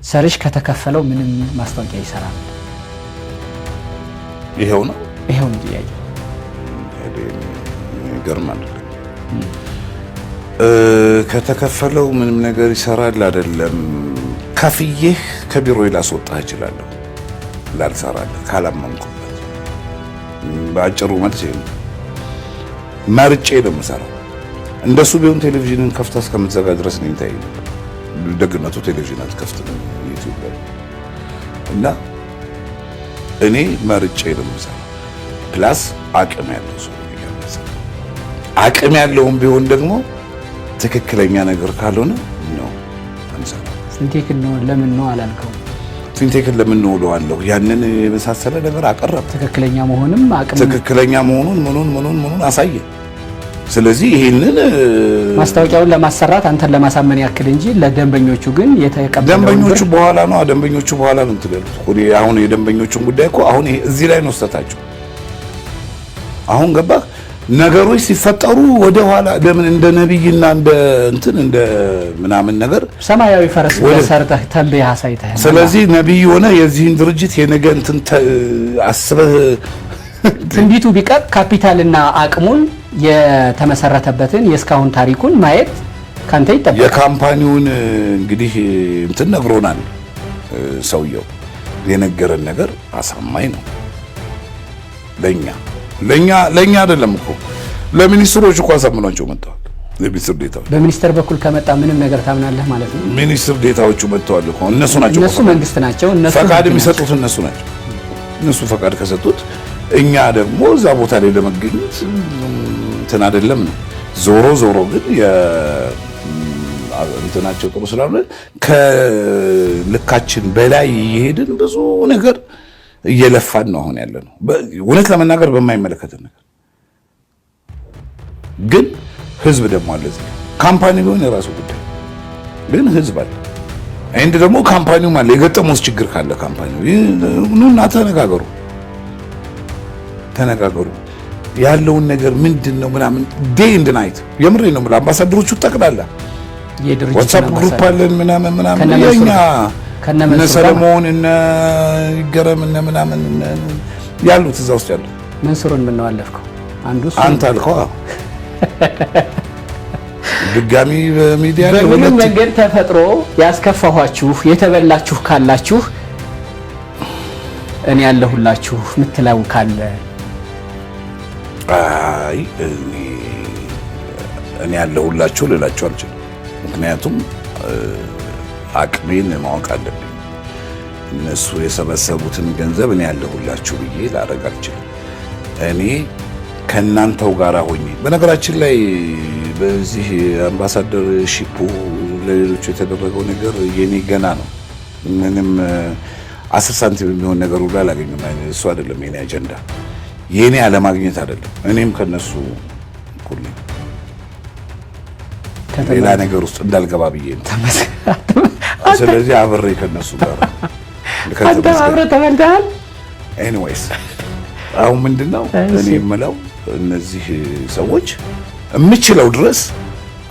ሰርሽ ከተከፈለው ምንም ማስታወቂያ ይሰራል? ይሄው ነው። ይሄው ነው ጥያቄ። ይገርማል። ከተከፈለው ምንም ነገር ይሰራል አይደለም። ከፍዬህ ከቢሮ ላስወጣህ እችላለሁ፣ ላልሰራልህ ካላመንኩበት። በአጭሩ መልስ ይሄ ነው። መርጬ ነው የምሰራው። እንደሱ ቢሆን ቴሌቪዥንን ከፍታ እስከምትዘጋ ድረስ ነው ይታይ ነበር። ደግነቱ ቴሌቪዥን አትከፍትም ዩቲዩብ ላይ። እና እኔ መርጬ ነው የምሰራው። Plus አቅም ያለው ሰው ነው። አቅም ያለውም ቢሆን ደግሞ ትክክለኛ ነገር ካልሆነ ነው አንሰራም። ፊንቴክን ነው ለምን ነው አላልከው? ፊንቴክን ለምን ነው እለዋለሁ። ያንን የመሳሰለ ነገር አቀረብ። ትክክለኛ መሆንም አቅም ትክክለኛ መሆኑን ምኑን ምኑን ምኑን አሳየ። ስለዚህ ይሄንን ማስታወቂያውን ለማሰራት አንተን ለማሳመን ያክል እንጂ ለደንበኞቹ ግን የተቀበለውን ደንበኞቹ ብር በኋላ ነው፣ ደንበኞቹ በኋላ ነው እንትን ያሉት እኮ። እኔ አሁን የደንበኞቹን ጉዳይ እኮ አሁን ይሄ እዚህ ላይ ነው ስህተታቸው። አሁን ገባህ? ነገሮች ሲፈጠሩ ወደ ኋላ ለምን እንደ ነብይና እንደ እንትን እንደ ምናምን ነገር ሰማያዊ ፈረስ ሰርተህ ተንብየህ አሳይተህ። ስለዚህ ነብይ ሆነ የዚህን ድርጅት የነገ እንትን አስበህ ትንቢቱ ቢቀር ካፒታልና አቅሙን የተመሰረተበትን የእስካሁን ታሪኩን ማየት ካንተ ይጠበቃል። የ company ውን እንግዲህ እንትን ነግሮናል ሰውየው። የነገረን ነገር አሳማኝ ነው ለኛ አይደለም እኮ፣ ለሚኒስትሮች እኮ አሳምኗቸው መጥተዋል። ለሚኒስትር ዴታዎች። በሚኒስተር በኩል ከመጣ ምንም ነገር ታምናለህ ማለት ነው። ሚኒስትር ዴታዎቹ መጥተዋል እኮ፣ እነሱ ናቸው። እነሱ መንግስት ናቸው። እነሱ ፈቃድ ህግ ናቸው። የሚሰጡት እነሱ ናቸው። እነሱ ፈቃድ ከሰጡት እኛ ደግሞ እዛ ቦታ ላይ ለመገኘት እንትን አይደለም ነው። ዞሮ ዞሮ ግን እንትናቸው ጥሩ ስላልሆነ ከልካችን በላይ እየሄድን ብዙ ነገር እየለፋን ነው አሁን ያለ ነው። እውነት ለመናገር በማይመለከትን ነገር። ግን ህዝብ ደግሞ አለ እዚህ። Company ቢሆን የራሱ ጉዳይ፣ ግን ህዝብ አለ። And ደግሞ company ውም አለ። የገጠመውስ ችግር ካለ company ው ኑና ተነጋገሩ፣ ተነጋገሩ ያለውን ነገር ምንድን ነው ምናምን day and night። የምሬ ነው የምልህ። አምባሳደሮቹ ጠቅላላ የድርጅቱን WhatsApp group አምባሳደር አለን ምናምን ምናምን ከነ መንሱር የኛ ጋር ከነ እነ መንሱር ጋር ሰለሞን፣ እነ ይገረም፣ እነ ምናምን እነ ያሉት እዛ ውስጥ ያሉት። መንሱርን ምነው አለፍከው? አንዱ እሱ። አንተ አልከው ድጋሚ በሚዲያ ላይ በምንም ሁለት መንገድ ተፈጥሮ ያስከፋኋችሁ፣ የተበላችሁ ካላችሁ እኔ ያለሁላችሁ ምትለው ካለ? አይ፣ እኔ ያለሁላችሁ ልላችሁ አልችልም። ምክንያቱም አቅሜን ማወቅ አለብኝ። እነሱ የሰበሰቡትን ገንዘብ እኔ ያለሁላችሁ ብዬ ላደርግ አልችልም። እኔ ከእናንተው ጋር ሆኜ፣ በነገራችን ላይ በዚህ ambassadorship ኡ ለሌሎቹ የተደረገው ነገር የኔ ገና ነው። ምንም 10 ሳንቲም የሚሆን ነገር ሁሉ አላገኙም። እሱ አይደለም የኔ አጀንዳ። የኔ አለማግኘት አይደለም። እኔም ከነሱ እኩል ነኝ። ሌላ ነገር ውስጥ እንዳልገባ ብዬ ነው። ስለዚህ አብሬ ከነሱ ጋር አንተ አብረህ ተበልተሃል። Anyways አሁን ምንድነው እኔ የምለው፣ እነዚህ ሰዎች የምችለው ድረስ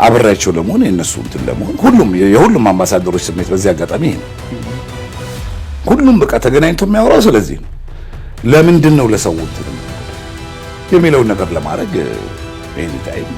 አብሬያቸው ለመሆን፣ የእነሱ እንትን ለመሆን፣ ሁሉም የሁሉም አምባሳደሮች ስሜት በዚህ አጋጣሚ ይሄ ነው። ሁሉም በቃ ተገናኝቶ የሚያወራው ስለዚህ ነው። ለምንድን ነው ለሰው እንትን የሚለውን ነገር ለማድረግ anytime